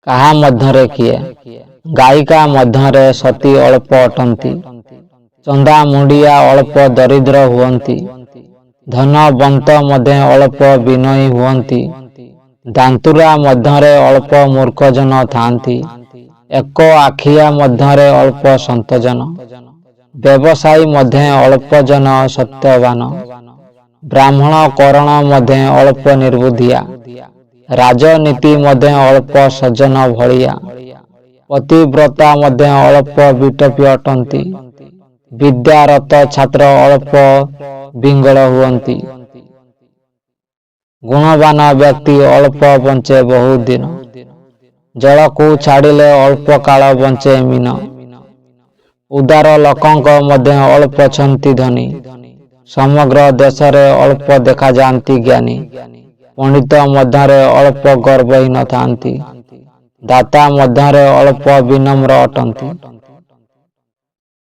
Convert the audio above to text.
କାହା ମଧ୍ୟରେ କିଏ? ଗାୟିକା ମଧ୍ୟରେ ସତୀ ଅଳ୍ପ ଅଟନ୍ତି। ଚନ୍ଦାମୁଣ୍ଡିଆ ଅଳ୍ପ ଦରିଦ୍ର ହୁଅନ୍ତି। ଧନବନ୍ତ ମଧ୍ୟେ ଅଳ୍ପ ବିନୟୀ ହୁଅନ୍ତି। ଦାନ୍ତୁରା ମଧ୍ୟରେ ଅଳ୍ପ ମୂର୍ଖଜନ ଥାନ୍ତି। ଏକ ଆଖିଆ ମଧ୍ୟରେ ଅଳ୍ପ ସନ୍ତଜନ। ବ୍ୟବସାୟୀ ମଧ୍ୟେ ଅଳ୍ପ ଜନ ସତ୍ୟବାନ। ବ୍ରାହ୍ମଣ କରଣ ମଧ୍ୟେ ଅଳ୍ପ ନିର୍ବୁଦ୍ଧିଆ। ରାଜନୀତି ମଧ୍ୟେ ଅଳ୍ପ ସଜ୍ଜନ ଭଳିଆ। ପତିବ୍ରତା ମଧ୍ୟେ ଅଳ୍ପ ବିଟପୀ ଅଟନ୍ତି। ବିଦ୍ୟାରତ ଛାତ୍ର ଅଳ୍ପ ବିଙ୍ଗଳ ହୁଅନ୍ତି। ଗୁଣବାନ ବ୍ୟକ୍ତି ଅଳ୍ପ ବଞ୍ଚେ ବହୁତ ଦିନ। ଜଳକୁ ଛାଡ଼ିଲେ ଅଳ୍ପ କାଳ ବଞ୍ଚେ ମୀନ। ଉଦାର ଲୋକଙ୍କ ମଧ୍ୟେ ଅଳ୍ପ ଅଛନ୍ତି ଧନୀ। ସମଗ୍ର ଦେଶରେ ଅଳ୍ପ ଦେଖାଯାଆନ୍ତି ଜ୍ଞାନୀ। ପଣ୍ଡିତ ମଧ୍ୟରେ ଅଳ୍ପ ଗର୍ବହୀନ ଥାନ୍ତି। ଦାତା ମଧ୍ୟରେ ଅଳ୍ପ ବିନମ୍ର ଅଟନ୍ତି।